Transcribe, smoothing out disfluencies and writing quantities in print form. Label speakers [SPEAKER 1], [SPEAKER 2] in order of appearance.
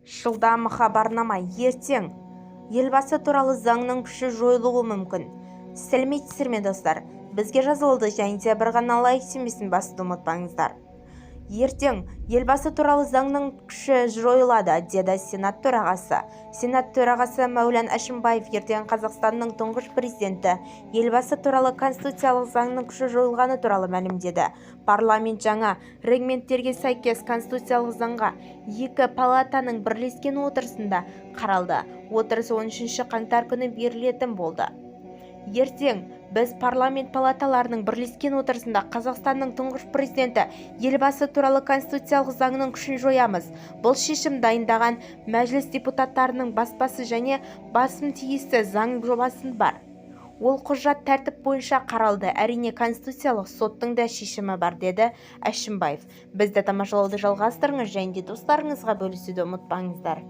[SPEAKER 1] Жылдам хабарнама. Ертең Елбасы туралы заңның күші жойылуы мүмкін. Сәлеметсіздер ме, достар? Бізге жазылуды және де бір ғана лайк түймесін басуды ұмытпаңыздар. Ертең Елбасы туралы заңның күші жойылады, деді Сенат төрағасы. Сенат төрағасы Мәулен Әшімбаев ертең Қазақстанның тұңғыш президенті Елбасы туралы конституциялық заңның күші жойылғаны туралы мәлімдеді. Парламент жаңа регламенттерге сәйкес конституциялық заңға екі палатаның бірлескен отырысында қаралды. Отырыс 13 қаңтар күні берілетін болды. Ертең біз парламент палаталарының бірлескен отырысында Қазақстанның тұңғыш президенті Елбасы туралы конституциялық заңның күшін жоямыз. Бұл шешім дайындаған Мәжіліс депутаттарының баспасы және басым тиісті заң жобасы бар. Ол құжат тәртіп бойынша қаралды. Әрине, Конституциялық соттың да шешімі бар, деді Әшімбаев. Бізді тамашалауды жалғастырыңыз және де достарыңызға бөлісуді ұмытпаңыздар.